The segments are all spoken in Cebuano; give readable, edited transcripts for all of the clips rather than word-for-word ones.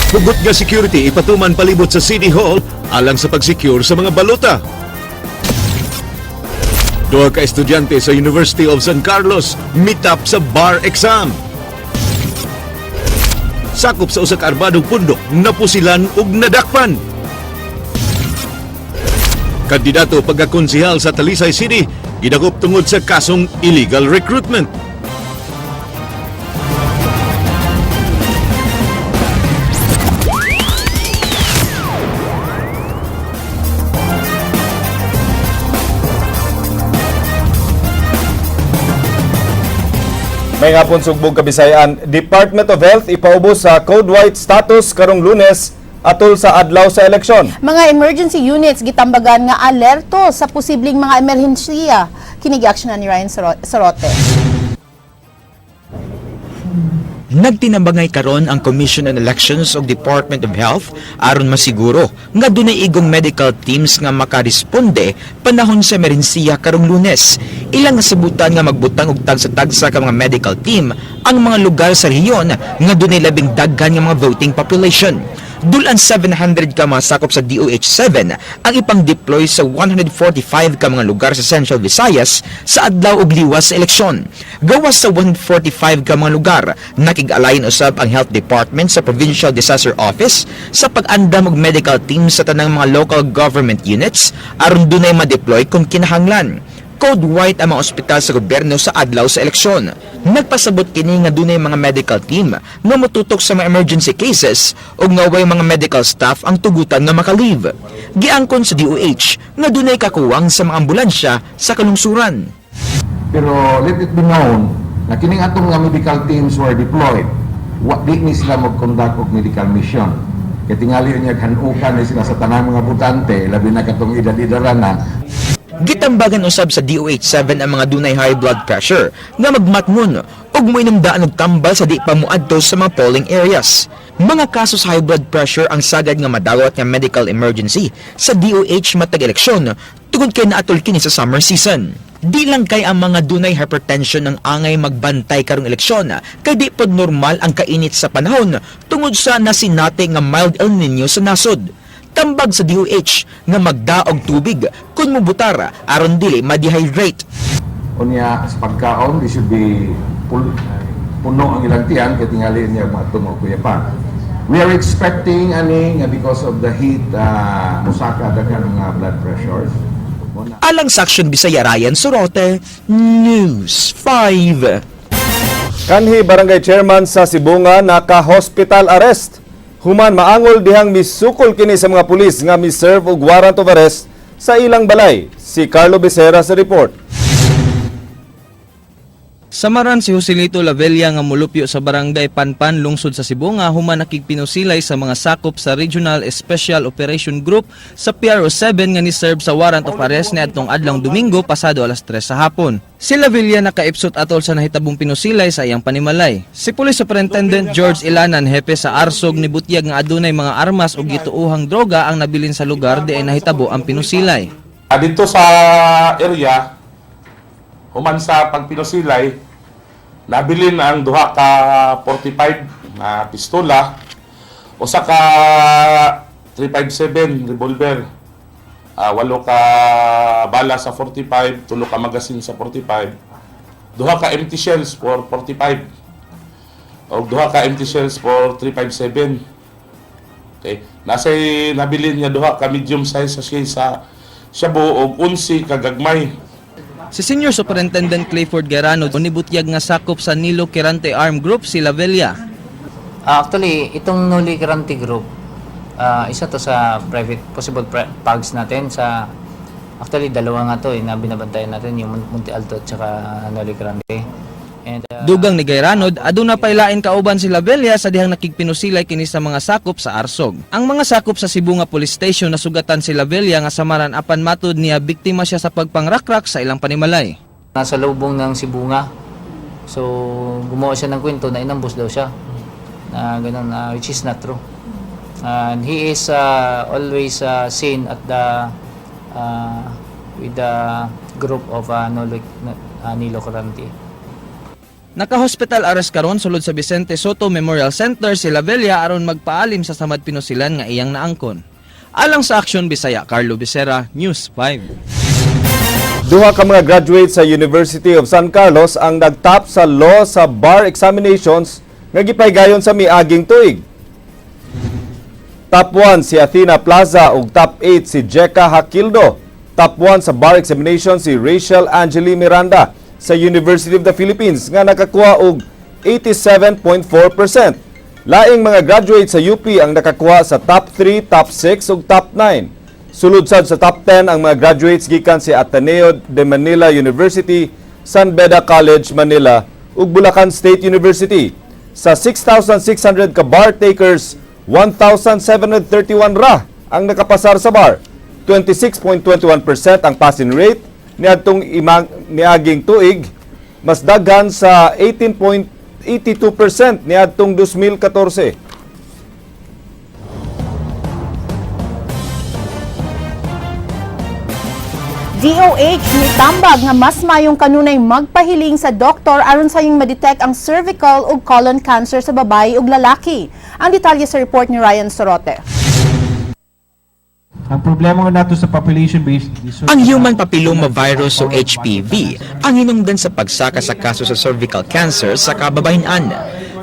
Hugot nga security ipatuman palibot sa City Hall alang sa pag-secure sa mga balota. Duha ka estudyante sa University of San Carlos meet up sa bar exam. Sakop sa usa ka armadong pundok, napusilan ug nadakpan. Kandidato pagkakonsihal sa Talisay City, gidakop tungod sa kasong illegal recruitment. May ngapon, sugbog Kabisayan, Department of Health ipaubos sa Code White status karong Lunes atol sa adlaw sa eleksyon. Mga emergency units gitambagan nga alerto sa posibleng mga emerhensiya. Kini gi-action ni Ryan Sorote. Nagtinambangay karon ang Commission on Elections ug Department of Health aron masiguro nga dunay igong medical teams nga makaresponde panahon sa emerhensiya karong Lunes. Ilang nasibutan nga magbutang og tagsa-tagsa ka mga medical team ang mga lugar sa rehiyon nga dunay labing daghan nga mga voting population. Dulan 700 ka mga sakop sa DOH 7 ang ipang-deploy sa 145 ka mga lugar sa Central Visayas sa adlaw ug liwas sa eleksyon. Gawas sa 145 ka mga lugar, nakig-alayon usab ang Health Department sa Provincial Disaster Office sa pag-andam og medical team sa tanang mga local government units aron dunay ma-deploy kung kinahanglan. Code White ang mga ospital sa gobyerno sa adlaw sa eleksyon. Nagpasabot kini nga dunay mga medical team nga motutok sa mga emergency cases ug nga way mga medical staff ang tugutan nga maka-leave. Giangkon sa DOH nga dunay kakuwang sa mga ambulansya sa kalungsuran. Pero let it be known na kining atong mga medical teams were deployed, wa di ni sila mag-conduct og medical mission. Kay tingali niya hanukan ni sila sa tanang mga botante, labi na katong edad-edaran na. Gitambagan usab sa DOH 7 ang mga dunay high blood pressure nga magmatngon ug moinom daan og tambal sa di pa moadto sa mga polling areas. Mga kaso sa high blood pressure ang sagad nga madawat nga medical emergency sa DOH matag eleksyon tungod kay naatol kini sa summer season. Di lang kay ang mga dunay hypertension ang angay magbantay karong eleksyon kay di pod normal ang kainit sa panahon tungod sa nasinati nga mild El Nino sa nasod. Tambag sa DOH nga magdaog tubig kung mubutar aron dili ma-dehydrate. Unya sa pagkaon, they should be puno ang ilang tiyan kay tingali niya mga kuya pa. We are expecting ani nga because of the heat, musaka daghan mga blood pressures. Muna. Alang sa Action Bisaya, Ryan Sorote, News 5. Kanhi barangay chairman sa Sibonga naka-hospital arrest. Human maangol dihang misukol kini sa mga pulis nga miserve og warrant of arrest sa ilang balay. Si Carlo Becerra sa report. Samaran si Joselito Lavella nga mulupyo sa barangay Panpan, lungsod sa Sibonga, human nakigpinusilay sa mga sakop sa Regional Special Operation Group sa PRO 7 nga ni-serve sa warrant of arrest niadtong adlong Domingo pasado alas 3 sa hapon. Si Lavella nakaipsot atol sa nahitabong pinusilay sa iyang panimalay. Si Police Superintendent George Ilanan, hepe sa ARSOG, nibutyag nga adunay mga armas ug gituohang droga ang nabilin sa lugar diay nahitabo ang pinusilay. Dito sa area, human sa pagpinusilay, nabilin ang duha ka 45 na pistola, usa ka 357 revolver, walo ka bala sa 45, tulo ka magasin sa 45, duha ka empty shells for 45, o duha ka empty shells for 357. Okay. Nasa nabilin niya duha ka medium size sa shabu og 11 ka gagmay. Si Senior Superintendent Clifford Gerano nibutyag nga sakop sa Nilo Quirante Armed Group si Lavella. Actually, itong Noli Quirante Group, isa to sa private possible PAGs natin sa, actually, dalawa nga to eh, na binabantayan natin, yung Monte Alto at saka Noli Quirante. And Dugang ni Gayranod, aduna pa ilain kauban si Lavella sa dihang nakigpinusilay kini sa mga sakop sa ARSOG. Ang mga sakop sa Sibonga Police Station nasugatan si Lavella nga samaran, apan matud niya biktima siya sa pagpangrakrak sa ilang panimalay. Nasa lubong ng Sibonga. So, gumawa siya ng kwento na inambos daw siya. Na ganun, which is not true. And he is always seen at the with the group of Nilo Quirante. Naka-hospital arrest karon sulod sa Vicente Soto Memorial Center si Lavella aron magpaalim sa samad pinusilan nga iyang naangkon. Alang sa Aksyon Bisaya, Carlo Becerra, News 5. Duha ka mga graduate sa University of San Carlos ang nagtap sa law sa bar examinations nga gipahigayon sa miaging tuig. Top 1 si Athena Plaza ug top 8 si Jeka Hakildo. Top 1 sa bar examination si Rachel Angeli Miranda sa University of the Philippines nga nakakuha og 87.4%. Laing mga graduate sa UP ang nakakuha sa top 3, top 6 ug top 9. Sulod sad sa top 10 ang mga graduates gikan si Ateneo de Manila University, San Beda College, Manila ug Bulacan State University. Sa 6,600 ka bar takers, 1,731 ra ang nakapasar sa bar. 26.21% ang passing rate niadtong niaging tuig, mas daghan sa 18.82% niadtong 2014. DOH nitambag nga mas mayong kanunay magpahiling sa doktor aron sayong madetect ang cervical ug colon cancer sa babae ug lalaki. Ang detalye sa report ni Ryan Sorote. Ang problema nga nato sa population based Ang human papilloma virus o HPV ang hinungdan sa pagsaka sa kaso sa cervical cancer sa kababayen-an.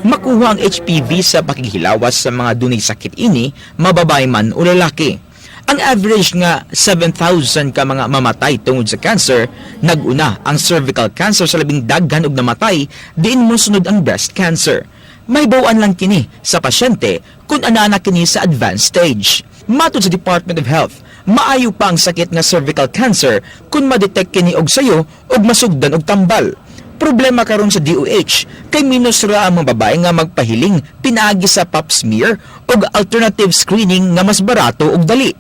Makuha ang HPV sa pakighilawas sa mga dunay sakit ini, mababae man o lalaki. Ang average nga 7,000 ka mga mamatay tungod sa cancer, nag-una ang cervical cancer sa labing daghan og namatay, diin mosunod ang breast cancer. Mahibaw-an lang kini sa pasyente kung anaa na kini sa advanced stage. Matod sa Department of Health, maayo pa ang sakit nga cervical cancer kung madetect kini og sayo og masugdan og tambal. Problema karon sa DOH kay minus ra ang mga babae nga magpahiling pinaagi sa pap smear og alternative screening nga mas barato ug dali.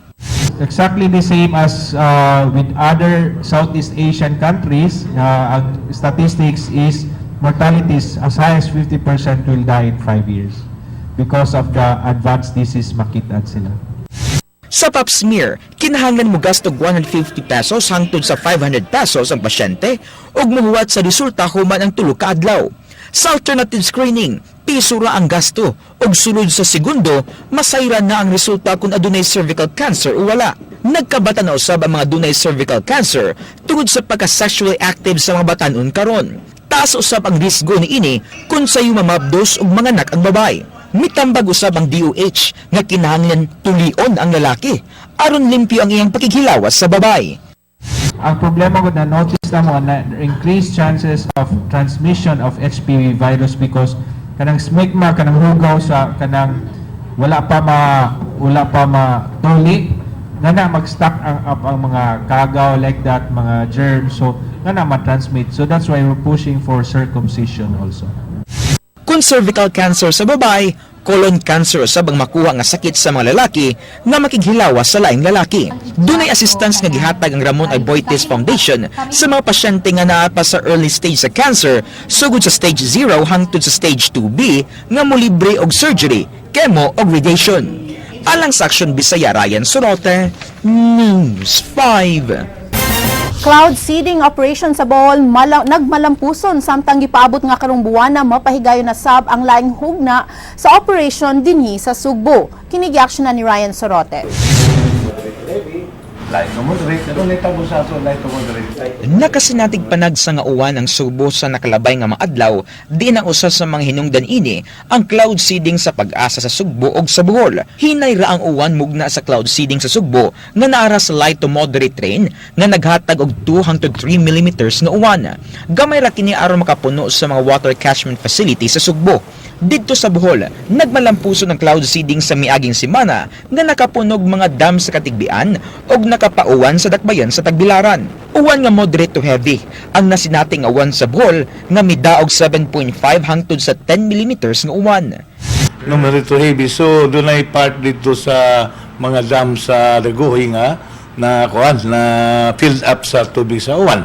Exactly the same as with other Southeast Asian countries, ang statistics is mortalities as high as 50% will die in 5 years because of the advanced disease makita sila. Sa pap smear, kinahanglan mo gasto og ₱150 hangtod sa ₱500 ang pasyente ug muhuwat sa resulta human ang 3 ka adlaw. Sa alternative screening, piso ra ang gasto ug sulod sa segundo, masayran na ang resulta kung adunay cervical cancer o wala. Nagkabata na usab ang mga dunay cervical cancer tungod sa pagka-sexually active sa mga batanon karon. Taas usab ang risgo niini kung sayo mamabdos ug manganak ang babae. Mitambag usab ang DOH nga kinahanglan tulion ang lalaki aron limpyo ang iyang pakighilawas sa babae. Ang problema ko na notice na mo na increased chances of transmission of HPV virus because kanang smegma, kanang hugaw sa kanang wala pa matuli nga na mag-stack ang up ang mga kagaw like that, mga germs, so nga na ma-transmit. So that's why we're pushing for circumcision also. Kung cervical cancer sa babae, colon cancer usab ang makuha nga sakit sa mga lalaki nga makighilawas sa laing lalaki. Dunay assistance nga gihatag ang Ramon Aboitiz Foundation sa mga pasyente nga naa pa sa early stage sa cancer, sugod sa stage 0 hangtod sa stage 2B, nga molibre og surgery, chemo og radiation. Alang sa Aksyon Bisaya, Ryan Sorote, News 5. Cloud seeding operation sa Bohol nagmalampuson samtang gipaabot nga karong buwana mapahigayon na sab ang laing hugna sa operation dinhi sa Sugbo. Kini giaksyonan na ni Ryan Sorote. Light to moderate. Ano tabo sa ato, light to moderate. Nakasinatig panagsa nga uwan ang Sugbo sa nakalabay nga mga adlaw, diin ang usa sa mga hinungdan ini ang cloud seeding sa Pag-asa sa Sugbo ug sa Bohol. Hinay ra ang uwan mugna sa cloud seeding sa Sugbo nga naara sa light to moderate rain nga naghatag og 2 hangtod 3 millimeters nga uwan. Gamay ra kini aron makapuno sa mga water catchment facility sa Sugbo. Didto sa Bohol, nagmalampuso ng cloud seeding sa miaging semana nga nakapunog mga dam sa Catigbian ug nakapauwan sa dakbayan sa Tagbilaran. Uwan nga moderate to heavy ang nasinati nga uwan sa Bohol nga midaog 7.5 hangtod sa 10 millimeters nga uwan. No, moderate to heavy. So dunay part dito sa mga dam sa Dagohoy nga na kuan na filled up sa tubig sa uwan.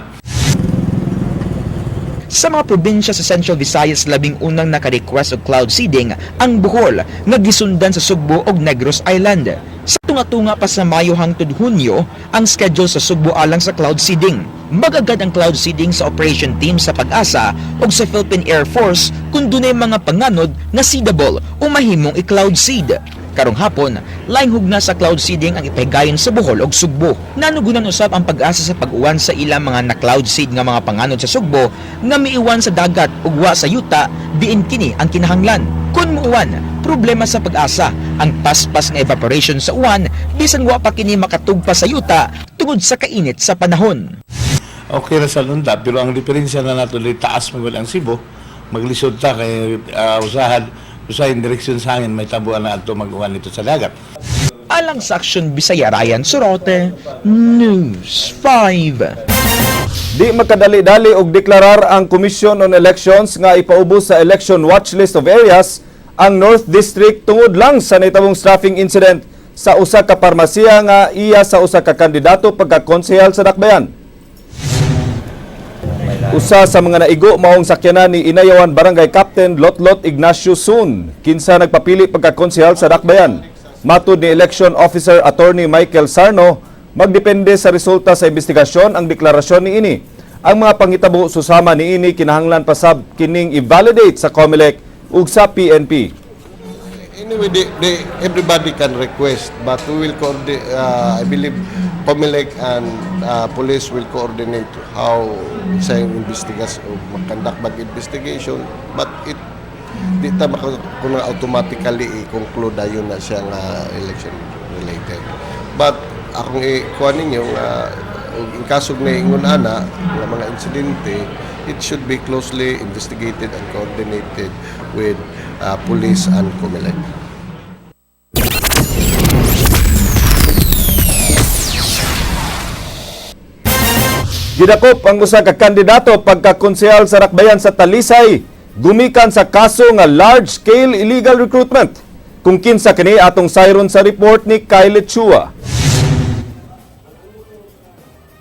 Sa mga probinsya sa Central Visayas, labing unang naka-request og cloud seeding ang Bohol nga gisundan sa Sugbo ug Negros Island. Sa tunga-tunga pa sa Mayo hangtod Hunyo ang schedule sa Sugbo alang sa cloud seeding. Mag-agad ang cloud seeding sa operation team sa PAGASA ug sa Philippine Air Force kung dunay mga panganod nga seedable o mahimong i-cloud seed. Karong hapon, laing hugna sa cloud seeding ang ipahigayon sa Bohol ug Sugbo. Nanugunan usab ang PAGASA sa pag-uwan sa ilang mga na-cloud seed nga mga panganod sa Sugbo nga miiwan sa dagat ug wa sa yuta, diin kini ang kinahanglan. Kung muuwan, problema sa PAGASA ang paspas nga evaporation sa uwan bisan wa pa kini makatugpa sa yuta tungod sa kainit sa panahon. Okay ra sa lunda, pero ang diferensya na nato di taas magud ang Cebu, maglisod ta kay usahan usahay direksyon sa hangin may tabuan na adto mag-uwan nito sa dagat. Alang sa Aksyon Bisaya, Ryan Sorote, News 5. Di makadali-dali og deklarar ang Commission on Elections nga ipaubos sa election watch list of areas ang North District tungod lang sa nahitabong strafing incident sa usa ka parmasiya nga iya sa usa ka kandidato pagkakonsehal sa Dakbayan. Usa sa mga naigo maong sakyanan ni Inayawan Barangay Captain Lotlot Ignacio Soon, kinsa nagpapili pagkakonsehal sa Dakbayan. Matud ni Election Officer Attorney Michael Sarno, magdepende sa resulta sa investigasyon ang deklarasyon niini. Ang mga pangitabo susama niini kinahanglan pasab kining i-validate sa COMELEC ug sa PNP. Anyway, everybody can request, but we will coordinate, I believe COMELEC and police will coordinate how sa investigation, mag-conduct bag investigation, but it di ta kung automatically i-conclude dayon na siya nga election related. But akong i-kuha ninyo nga in kaso na ingon ana nga mga insidente, it should be closely investigated and coordinated with police and COMELEC. Gidakop ang usa ka kandidato pagkakonsehal sa Dakbayan sa Talisay gumikan sa kaso nga large scale illegal recruitment. Kung kinsa kini, atong sayron sa report ni Kylie Chua.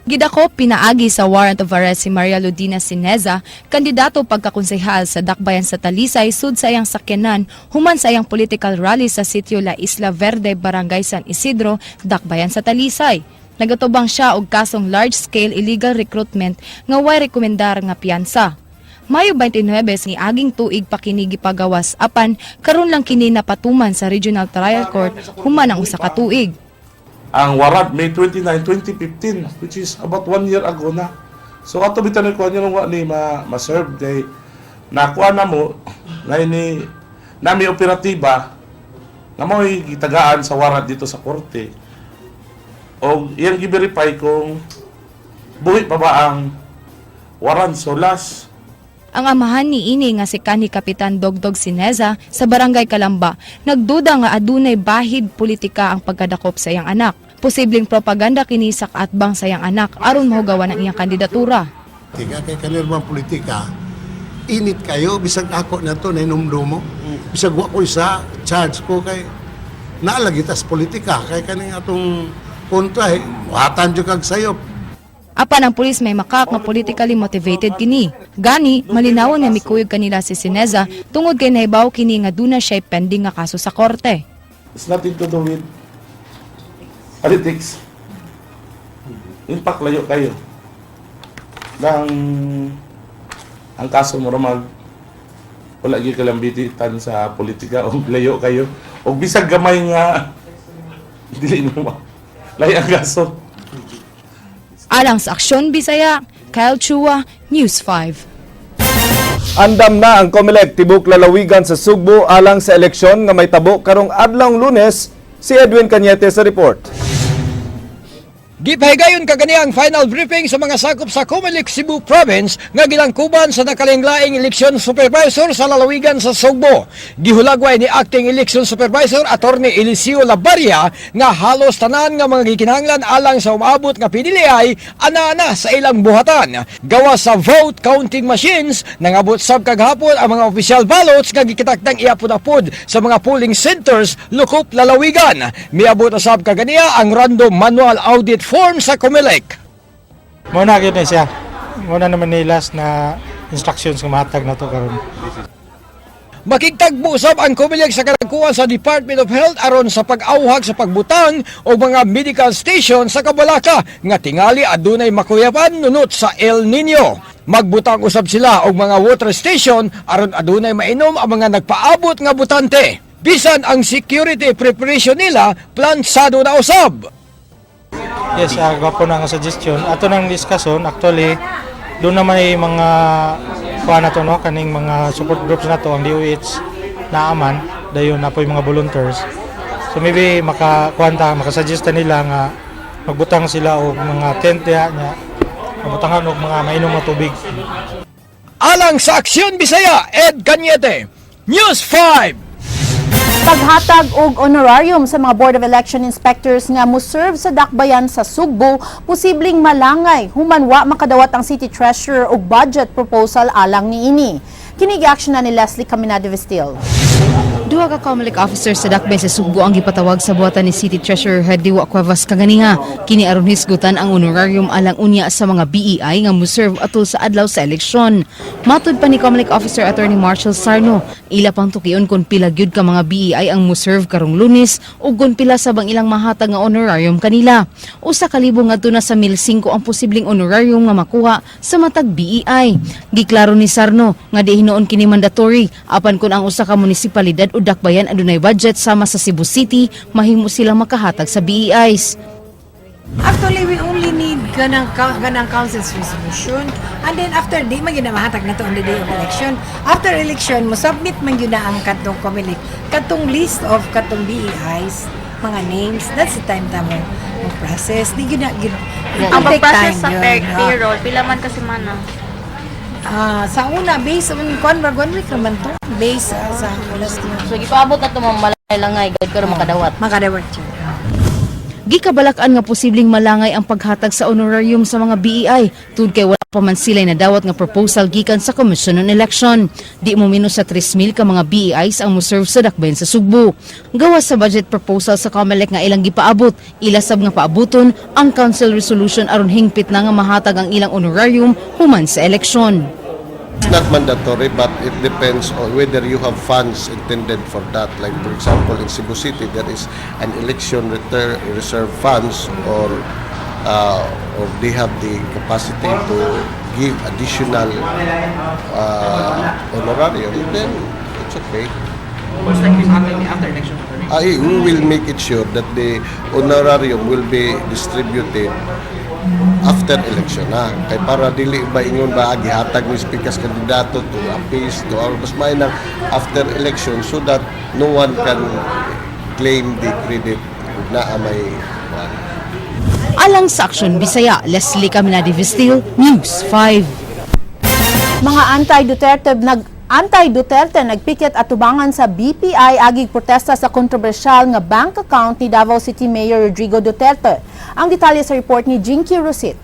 Gidakop pinaagi sa warrant of arrest si Maria Ludina Sineza, kandidato pagkakonsehal sa Dakbayan sa Talisay, sud sa iyang sakyanan human sa iyang political rally sa sitio La Isla Verde, Barangay San Isidro, Dakbayan sa Talisay. Nagatubang siya og kasong large-scale illegal recruitment nga way rekomendar nga piyansa. Mayo 29 ni aging tuig pa kini gipagawas, apan karon lang kini napatuman sa Regional Trial Court human ang usa ka tuig. Ang warrant May 29, 2015, which is about one year ago na. So ato bitan ni kuha niya ni ma, ma-serve kay nakuha na mo na ini nami operatiba nga mo'y gitagaan sa warrant dito sa korte o iyang gi-verify kung buhi pa ba ang warrant. So last Ang amahan ni ini nga si kanhi Kapitan Dogdog Sineza sa Barangay Kalamba nagduda nga adunay bahid politika ang pagkadakop sa iyang anak. Posibleng propaganda kini sa kaatbang sa iyang anak aron mahugawan ang iyang kandidatura. Tika kay kanil politika, init kayo, bisag ako na to nahinumdumo. Bisag wa ko isa charge ko kay naalagi tas politika kay kaning atong kontra eh, muhatan jud kag sayop. Apan ang pulis may makak nga politically motivated kini. Gani, malinawon nga mikuyog kanila si Sineza tungod kay nahibaw kini nga duna siya pending nga kaso sa korte. It's nothing to do with politics. In fact, layo kayo. Nang ang kaso mo mag wala gyud kalambititan sa politika o layo kayo. O bisag gamay nga dili mo layo ang kaso. Alang sa Aksyon Bisaya, Kyle Chua, News 5. Andam na ang COMELEC tibok lalawigan sa Sugbo alang sa eleksyon nga may tabo karong adlawng Lunes. Si Edwin Cañete sa report. Gipahigayon kagani ang final briefing sa mga sakop sa COMELEC Cebu Province nga gilangkuban sa nakalinglaing election supervisor sa lalawigan sa Sugbo. Gihulagway ni acting election supervisor Attorney Eliseo Labaria nga halos tanan nga mga gikinahanglan alang sa umaabot nga pinili ay ana-ana sa ilang buhatan. Gawa sa vote counting machines, nangabot sab kagahapon ang mga official ballots nga gikitakdang iapod-apod sa mga polling centers lukop lalawigan. Miabot na sab kaganiya ang random manual audit form sa COMELEC. Mao na gyud na siya. Mao na naman ni last na instructions nga mahatag na to karon. Makigtagbo usab ang COMELEC sa kadagkuan sa Department of Health aron sa pag-awhag sa pagbutang og mga medical station sa Kabalaka nga tingali adunay makuyapan nunot sa El Nino. Magbutang usab sila og mga water station aron adunay mainom ang mga nagpaabot nga botante. Bisan ang security preparation nila, plansado na usab. Yes, gwapo na nga suggestion. Ato nang discussion, actually, doon naman ay mga kuha na to, no? Kaning mga support groups na to, ang DOH naaman, dayon na po yung mga volunteers. So maybe makakuanta, makasuggest ta nila nga magbutang sila og mga tent diha nya, mabutangan og mga mainom nga tubig. Alang sa Aksyon Bisaya, Ed Cañete, News 5! Paghatag og honorarium sa mga Board of Election Inspectors nga mo-serve sa dakbayan sa Sugbo, posibleng malangay human wa makadawat ang City Treasurer og budget proposal alang niini. Kini action na ni Leslie Caminada Vestil. Duha ka COMELEC officer sa dakbay sa Sugbo ang gipatawag sa buhatan ni City Treasurer Hadiwa Cuevas kaganiha. Kini aron hisgutan ang honorarium alang unya sa mga BEI nga mo-serve atol sa adlaw sa eleksyon. Matud pa ni COMELEC officer Attorney Marshall Sarno, ila pang tukion kung pila gyud ka mga BEI ang mo-serve karong Lunes ug kung pila sa bang ilang mahatag nga honorarium kanila. 1,000 ngadto na sa 1,500 ang posibleng honorarium nga makuha sa matag BEI. Giklaro ni Sarno nga di hinuon kini mandatory apan kun ang usa ka munisipalidad o dakbayan adunay budget sama sa Cebu City, mahimo silang makahatag sa BEIs. Actually, we only need kanang council's resolution. And then after, di man gyud na mahatag na to on the day of election. After election, mo submit man gyud na ang katong COMELEC, katong list of katong BEIs, mga names. That's the time ta mo process. Di gyud na gyud. It Ang will take pag-process time sa yun, ah. payroll, pila man kasi mana? Ah, sa una, based on kwan, rag 1 week naman to. Based sa last year. So, gipaabot na ito mamalangay, gad karon makadawat. Makadawat siya. Gikabalakan nga posibleng malangay ang paghatag sa honorarium sa mga BEI tud kay wala pa man sila nadawat nga proposal gikan sa Commission on Election. Di mo minus sa 3,000 ka mga BEIs ang moserve sa dakbayan sa Sugbo. Gawas sa budget proposal sa COMELEC nga ilang gipaabot, ila sab nga paabuton ang council resolution aron hingpit na nga mahatag ang ilang honorarium human sa eleksyon. It's not mandatory, but it depends on whether you have funds intended for that. Like, for example, in Cebu City, there is an election reserve funds or they have the capacity to give additional honorarium, then it's okay. Most likely after election. We will make it sure that the honorarium will be distributed after election na. Kay para dili ba ingon ba gihatag ni speakers kandidato to appease to our, mas may nang after election so that no one can claim the credit ug naa may kuan. Alang sa Aksyon Bisaya, Leslie Caminadi Vestil, News 5. Mga anti-Duterte nagpiket atubangan sa BPI agig protesta sa kontrobersyal nga bank account ni Davao City Mayor Rodrigo Duterte. Ang detalye sa report ni Jinky Rosit.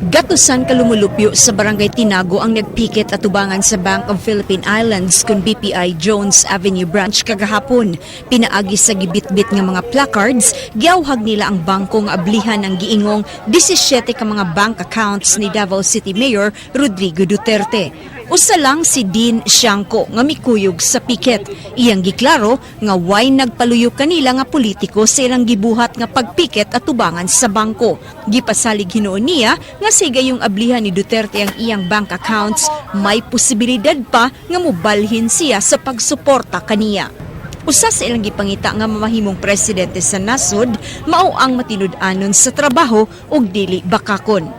Gatusan kalumulupyo sa Barangay Tinago ang nagpiket atubangan sa Bank of Philippine Islands kun BPI Jones Avenue Branch kagahapon. Pinaagi sa gibitbit nga mga placards, giawhag nila ang bangko nga ablihan ang giingong 17 ka mga bank accounts ni Davao City Mayor Rodrigo Duterte. Usa lang si Dean Siangco nga mikuyog sa piket. Iyang giklaro nga way nagpaluyo kanila nga politiko sa ilang gibuhat nga pagpiket at tubangan sa bangko. Gipasalig hinuon niya nga sa gayong ablihan ni Duterte ang iyang bank accounts, may posibilidad pa nga mobalhin siya sa pagsuporta kaniya. Usa sa ilang gipangita nga mamahimong presidente sa nasod mao ang matinud-anon sa trabaho ug dili bakakon.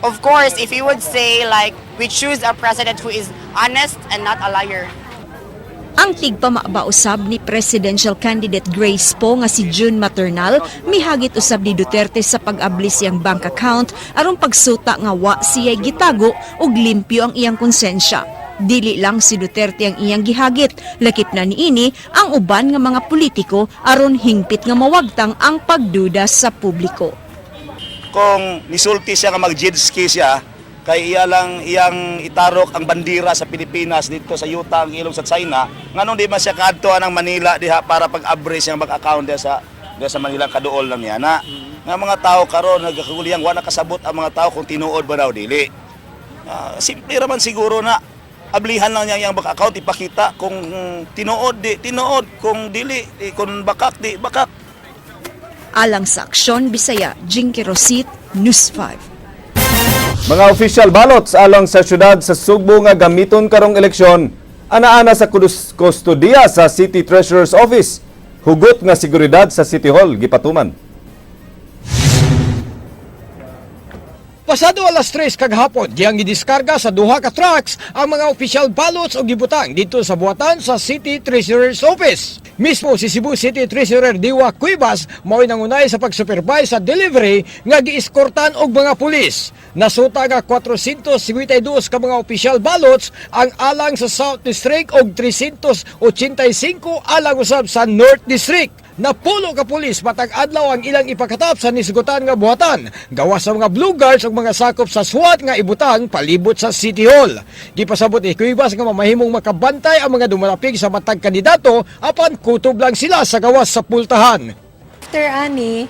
Of course, if you would say, like, we choose a president who is honest and not a liar. Ang tigpamaba usab ni presidential candidate Grace Poe nga si June Maternal mihagit usab ni Duterte sa pag-abli siyang bank account aron pagsuta nga wa siya gitago ug limpyo ang iyang konsensya. Dili lang si Duterte ang iyang gihagit, lakip na niini ang uban nga mga politiko aron hingpit nga mawagtang ang pagduda sa publiko. Kung nisulti siya nga mag-jet ski siya, kay iya lang iyang itarok ang bandira sa Pilipinas dito sa yuta ang ilong sa China, nganong di man siya kaadto ang Manila diha para pag-abre siyang mag-account diha sa Manila, kaduol lang niya na nga mga tao karon nagkakaguliyang, wa nakasabot ang mga tao kung tinuod ba daw dili. Simple ra man siguro na. Ablihan lang niya iyang bank account, ipakita kung tinuod di tinuod, kung dili di, kung bakak di bakak. Alang sa Aksyon Bisaya, Jinky Rosit, News 5. Mga official ballots alang sa syudad sa Sugbo nga gamiton karong eleksyon ana-ana sa kustodiya sa City Treasurer's Office. Hugot nga seguridad sa City Hall gipatuman. Pasado alas 3 kagahapon, diyang gidiskarga sa duha ka trucks ang mga official ballots o gibutang dito sa buhatan sa City Treasurer's Office. Mismo si Cebu City Treasurer Diwa Cuevas mao'y nangunay sa pag-supervise sa delivery nga giiskortan og mga pulis. Nasuta nga 452 ka mga official ballots ang alang sa South District og 385 alang usab sa North District. Napulo ka pulis matag adlaw ang ilang ipakatap sa nisgutan nga buhatan. Gawas sa mga blue guards ug mga sakop sa SWAT nga ibutang palibot sa City Hall. Gipasabot ni Cuevas nga mamahimong makabantay ang mga dumalapig sa matag kandidato apan kutob lang sila sa gawas sa pultahan. After ani,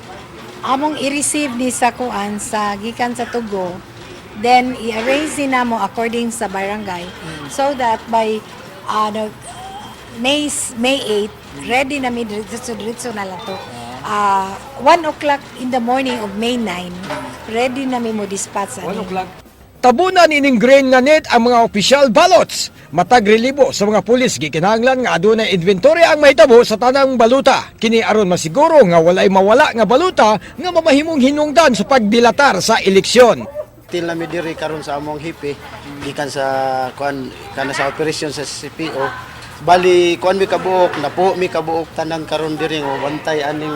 among i-receive ni sa kuan sa gikan sa Tugo, then i-arrange ni namo according sa barangay so that by ano, May 8, ready na mi, diretso diretso na lang to. 1 o'clock in the morning of May 9, ready na mi mo dispatch ani. 1 o'clock. Tabunan ining green nga net ang mga official ballots. Matag relibo sa mga pulis gikinahanglan nga adunay inventory ang mahitabo sa tanang baluta. Kini aron masiguro nga walay mawala nga baluta nga mamahimong hinungdan sa pagdilatar sa eleksyon. Til nami diri karon sa among hepe gikan sa kuan kana sa operation sa CPO. Bali kuan mi kabuok, napo mi kabuok tanan karon diri nga bantay aning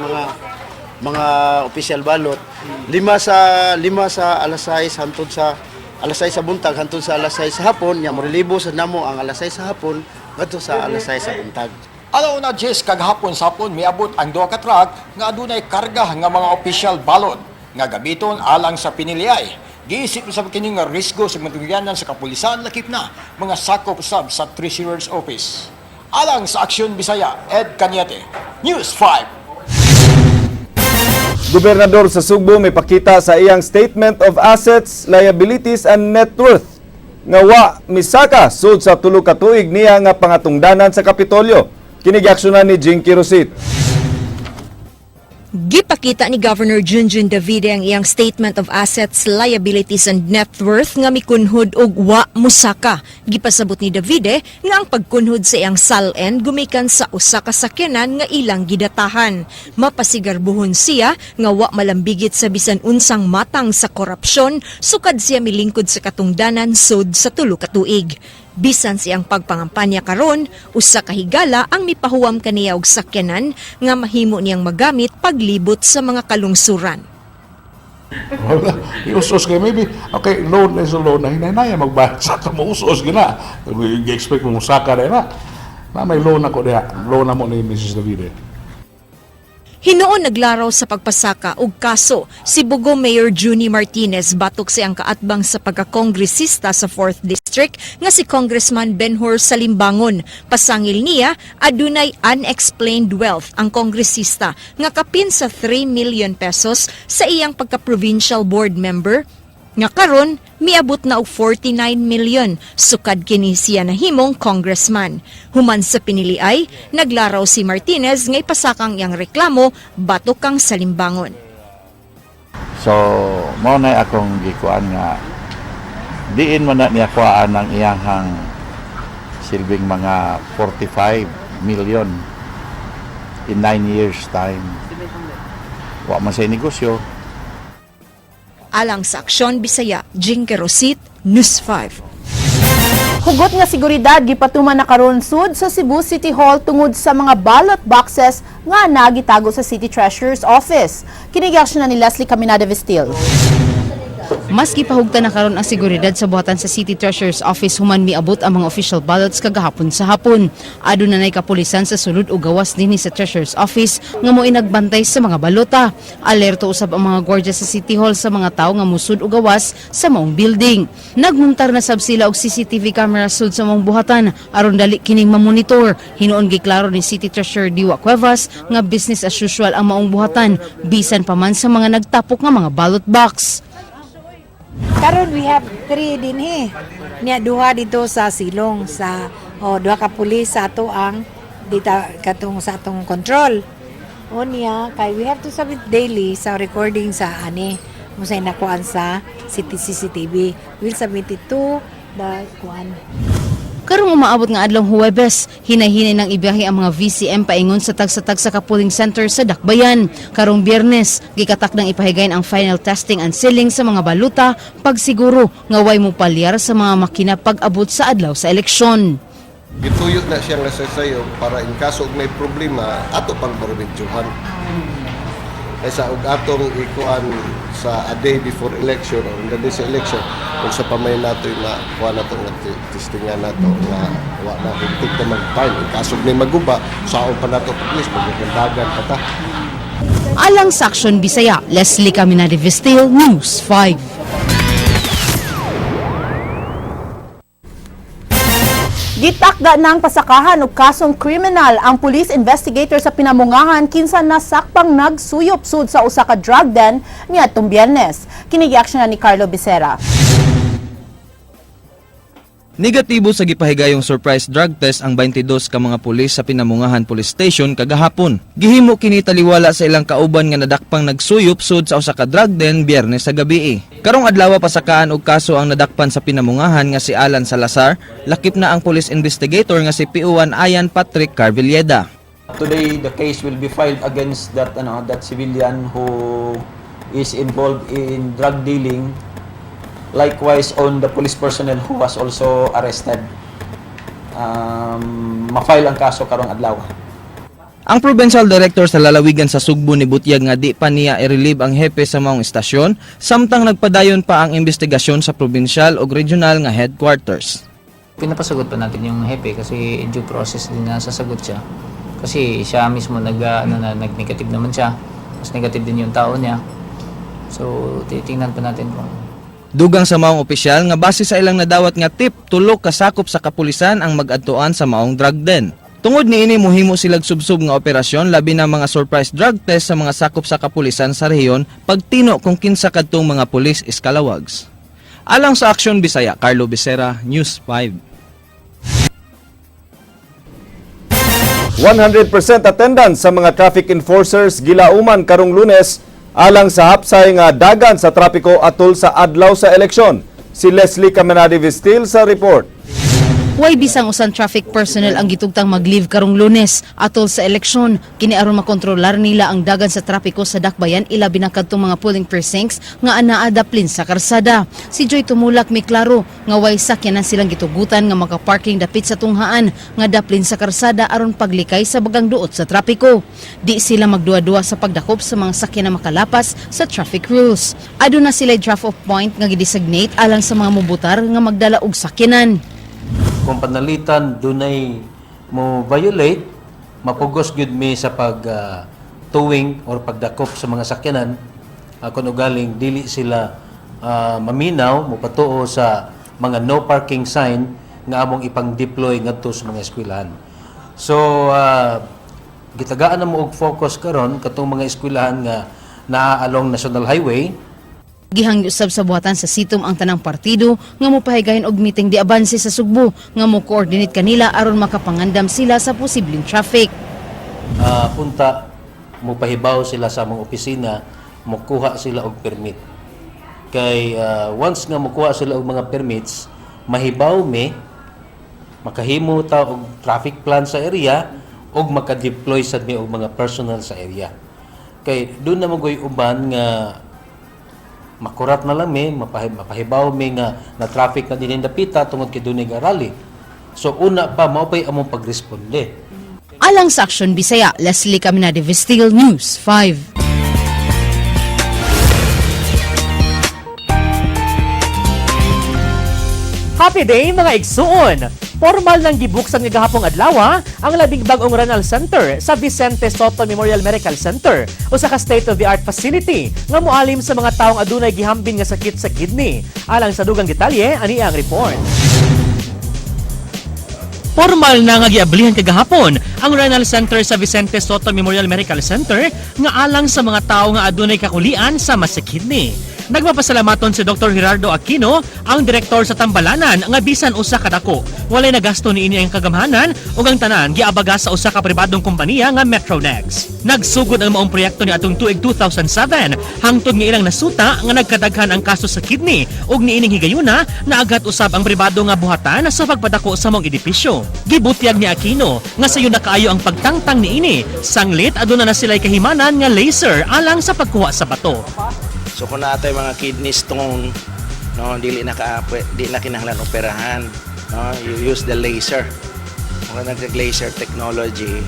mga official ballot. Lima sa alas 6 hantod sa alas 6 sa buntag hantod sa alas 6 sa hapon nya morelibo sa namo ang alas 6 sa hapon ngadto sa alas 6 sa buntag. Alauna 10 kagahapon sa hapon miabot ang duha ka truck nga adunay karga nga mga official ballot nga gamiton alang sa piniliay. Giisip sa kini nga risgo sa matugyanan sa kapulisan lakip na mga sakop sab sa Treasurer's Office. Alang sa Aksyon Bisaya, Ed Cañete, News 5. Gobernador sa Sugbo may pakita sa iyang Statement of Assets, Liabilities and Net Worth nga wa misaka sud sa 3 ka tuig niya nga pangatungdanan sa Kapitolyo. Kini giaksyonan ni Jinky Rosit. Gipakita ni Governor Junjun Davide ang iyang Statement of Assets, Liabilities and Net Worth nga mikunhod og wa musaka. Gipasabot ni Davide nga ang pagkunhod sa iyang SALN gumikan sa usa ka sakyanan nga ilang gidatahan. Mapasigarbuhon siya nga wa malambigit sa bisan unsang matang sa korupsyon sukad siya milingkod sa katungdanan sud sa 3 ka tuig. Bisan siyang pagpangampanya karon, usa ka higala ang mipahuwam kaniya og sakyanan nga mahimo niyang magamit paglibot sa mga kalungsuran. Wala. Ius-us kay maybe, okay, loan is a loan na hinay magbayad sa ka mo us-us gina. I-expect mo musaka na na. Na may loan ako diha. Loan na mo ni Mrs. Davide. Hinuon naglaraw sa pagpasaka og kaso si Bogo Mayor Junie Martinez batok siyang kaatbang sa pagkakongresista sa 4th District nga si Congressman Benhur Salimbangon. Pasangil niya adunay unexplained wealth ang kongresista nga kapin sa 3 million pesos sa iyang pagka-provincial board member nga karon miabot na og 49 million sukad kini siya nahimong congressman. Human sa piniliay, naglaraw si Martinez nga ipasakang iyang reklamo batok kang Salimbangon. So, mao na akong gikuan nga diin man na niya kuhaan ang iyahang silbing mga 45 million in 9 years time. Wa man sa negosyo. Alang sa Aksyon Bisaya, Jinky Rosit, News 5. Hugot nga seguridad gipatuman na karon sud sa Cebu City Hall tungod sa mga ballot boxes nga nagitago sa City Treasurer's Office. Kini na ni Leslie Caminada Vestil. Mas gipahugtan na karon ang seguridad sa buhatan sa City Treasurer's Office human miabot ang mga official ballots kagahapon sa hapon. Aduna nay kapulisan sa sulod o gawas dinhi sa Treasurer's Office nga mo'y nagbantay sa mga balota. Alerto usab ang mga gwardiya sa City Hall sa mga tawo nga musud o gawas sa maong building. Nagmuntar na sab sila og CCTV camera sud sa maong buhatan aron dali kining mamonitor. Hinuon giklaro ni City Treasurer Diwa Cuevas nga business as usual ang maong buhatan bisan pa man sa mga nagtapok nga mga ballot box. Karon we have three dinhi. Niya duha dito sa Silong sa, oh, duha ka pulis sa ato ang dita katong sa atong control. O niya kay we have to submit daily sa recording sa ani mo sa nakuan sa city CCTV. We'll submit it to the kuan. Karong umaabot nga adlong Huwebes, hinay-hinay nang ibiyahe ang mga VCM paingon sa tagsa-tagsa ka polling center sa Dakbayan. Karong Biyernes, gikatak nang ipahigayon ang final testing and sealing sa mga baluta pagsiguro nga way mo palyar sa mga makina pag-abot sa adlaw sa eleksyon. Gituyo na siyang nasaysayo para in kaso og may problema ato pang baromedyohan. Kaysa og atong ikuan sa a day before election or the day sa election kung sa pamay nato makuha nato nga testingan nato nga wa na higpit na mag-time in kaso og may maguba saon pa nato pag-list magdagan pa ta. Alang sa Action Bisaya, Leslie Caminade Vestil, News 5. Gitakda ng pasakahan og kasong kriminal ang police investigator sa Pinamungahan kinsa nasakpang nagsuyop sud sa usa ka drug den niadtong Biyernes. Kini action na ni Carlo Becerra. Negatibo sa gipahigayong surprise drug test ang 22 ka mga pulis sa Pinamungahan Police Station kagahapon. Gihimo kini taliwala sa ilang kauban nga nadakpang nagsuyop sud sa usa ka drug den Biyernes sa gabi. Karong adlaw, pasakaan og kaso ang nadakpan sa Pinamungahan nga si Alan Salazar, lakip na ang police investigator nga si PO1 Ayan Patrick Carvilleda. Today, the case will be filed against that ano that civilian who is involved in drug dealing. Likewise on the police personnel who was also arrested. Ma-file ang kaso karong adlaw. Ang provincial director sa lalawigan sa Sugbo nibutyag nga di pa niya i-relieve ang hepe sa maong istasyon samtang nagpadayon pa ang investigasyon sa provincial ug regional nga headquarters. Pinapasagot pa natin yung hepe kasi due process din na sasagot siya. Kasi siya mismo nag, ano na, nag-negative naman siya. Mas negative din yung tao niya. So, titingnan pa natin kung Dugang sa maong opisyal nga base sa ilang nadawat nga tip, tulo ka sakop sa kapulisan ang mag-adtuan sa maong drug den. Tungod niini, muhimo silag subsob nga operasyon, labi na mga surprise drug test sa mga sakop sa kapulisan sa rehiyon pagtino kung kinsa kadtong mga pulis iskalawags. Alang sa Action Bisaya, Carlo Becerra, News 5. 100% attendance sa mga traffic enforcers gilauman karong Lunes alang sa hapsay nga dagan sa trapiko atol sa adlaw sa eleksyon. Si Leslie Caminade Vestil sa report. Way bisang usan traffic personnel ang gitugtang mag-leave karong Lunes atol sa eleksyon. Kini aron makontrolar nila ang dagan sa trapiko sa Dakbayan, ilabi na kadtong mga polling precincts nga anaa daplin sa karsada. Si Joy Tumulak miklaro nga way sakyanan silang gitugutan nga makaparking dapit sa tunghaan nga daplin sa karsada aron paglikay sa bagang duot sa trapiko. Di sila magduwa-duwa sa pagdakop sa mga sakyan na makalapas sa traffic rules. Aduna sila drop off point nga gidesignate alang sa mga mubutar nga magdala og sakyanan. Kung panalitan dunay mo violate, mapugos gyud mi sa pag towing or pagdakop sa mga sakyanan kung ugaling dili sila maminaw mopatuo sa mga no parking sign nga among ipang-deploy ngadto sa mga eskwelahan. So gitagaan na mo og focus karon katong mga eskwelahan nga naa along National Highway. Gihangyo usab sa buhatan sa CITUM ang tanang partido nga mopahigayon og meeting di abanse sa Sugbo nga mo coordinate kanila aron makapangandam sila sa posibleng traffic. Punta mo pahibaw sila sa among opisina, mokuha sila og permit. Kay once nga mokuha sila og mga permits, mahibaw mi, makahimo ta og traffic plan sa area ug maka-deploy sad mi og mga personnel sa area. Kay doon na magoy uban nga makurat na lang mi, mapahibaw mi nga na traffic na dinhi dapita tungod kay dunay rally. So una pa mao pay among pagresponde. Alang sa Action Bisaya, Leslie Caminade Vestil, News 5. Happy day, mga igsuon! Formal nang gibuksan nga gahapong adlaw ang labing bag-ong renal center sa Vicente Sotto Memorial Medical Center, usa ka state-of-the-art facility nga moalim sa mga taong adunay gihambin nga sakit sa kidney. Alang sa dugang detalye, ani ang report. Formal na nga giablihan kagahapon Ang Renal Center sa Vicente Sotto Memorial Medical Center nga alang sa mga tao nga adunay kakulian sama sa kidney. Nagmapasalamaton si Dr. Gerardo Aquino, ang direktor sa Tambalanan nga bisan usa ka dako. Walay nagasto niini ang kagamhanan ug ang tanan giabaga sa usa ka pribadong kompanya nga Metronex. Nagsugod ang maong proyekto ni atong tuig 2007 hangtod nga ilang nasuta nga nagkadaghan ang kaso sa kidney ug niining higayuna naagat usab ang pribado nga buhatan sa pagpadako sa maong edipisyo. Gibutyag ni Aquino nga sayo na kaayo ang pagtangtang niini, sanglit aduna na sila'y kahimanan nga laser alang sa pagkuha sa bato. So kung naa tay mga kidney stone, no, dili na ka di na kinahanglan operahan, no, you use the laser. Kung nag-laser technology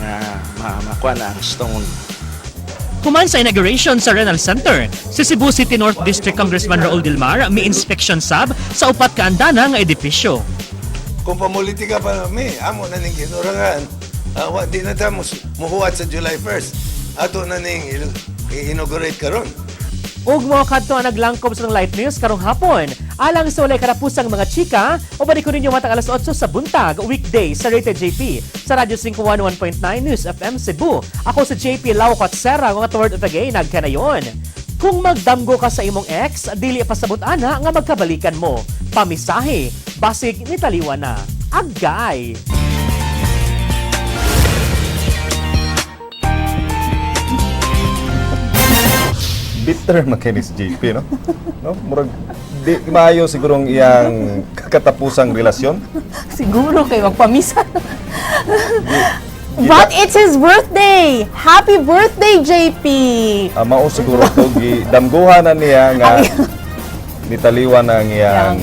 nga makuha na ang stone. Human sa inauguration sa Renal Center, si Cebu City North District Congressman Raul Delmar may inspection sab sa upat ka andana nga edipisyo. Kung pamulitika pa mi, amo na ning ginurangan. Wa, di na ta muhuwat sa July 1st. Ato na ning i-inaugurate karon. Ug mo kadto ang naglangkob sa Light News karong hapon. Alang sa walay karapusang mga chika, ubani ko ninyo matag alas 8 sa buntag, weekday sa Rated JP sa Radyo 511.9 News FM Cebu. Ako si JP Lau Katsera, nga toward of the gay, nagkanayon. Kung magdamgo ka sa imong ex, dili pasabot ana nga magkabalikan mo. Pamisahe, basig ni taliwa na. Agay! Bitter man kay ni si JP, no? No? Murag di maayo siguro ang iyang katapusang relasyon. Siguro kay magpamisa. But it's his birthday! Happy birthday, JP! Ah, mao siguro to gidamguhan na niya nga nitaliwan na ang iyang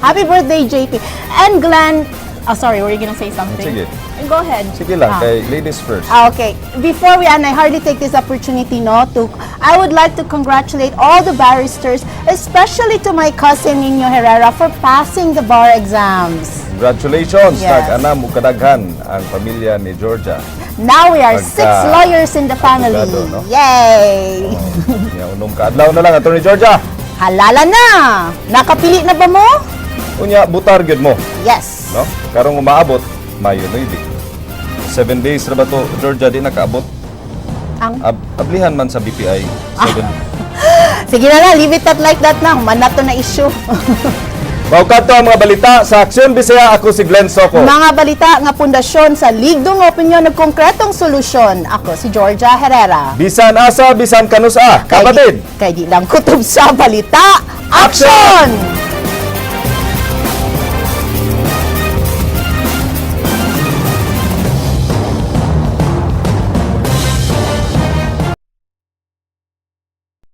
Happy birthday, JP! And Glenn, oh, sorry, were you gonna say something? Sige. Go ahead. Sige lang, Ah. kay ladies first. Ah, okay. Before we end, I hardly take this opportunity, no, to I would like to congratulate all the barristers, especially to my cousin Nino Herrera for passing the bar exams. Congratulations, Yes. nag-anam ug kadaghan ang pamilya ni Georgia. Now we are Pagka six lawyers in the family. abogado, no? Yay! Nya unom ka adlaw na lang, Attorney Georgia. Halala na! Nakapili na ba mo? Unya butar gyud mo, Yes. no? Karong umaabot, Mayo 9. 7 days ra ba to, Georgia, di nakaabot? Ang Ablihan man sa BPI. 7. Sige na lang, leave it at like that na. Human na to na issue. Mao kadto ang mga balita sa Aksyon Bisaya. Ako si Glenn Soco. Mga balita nga pundasyon sa ligdong opinyon ug konkretong solusyon. Ako si Georgia Herrera. Bisan asa, bisan kanusa. Kapatid! Kay di lang kutob sa balita. Action!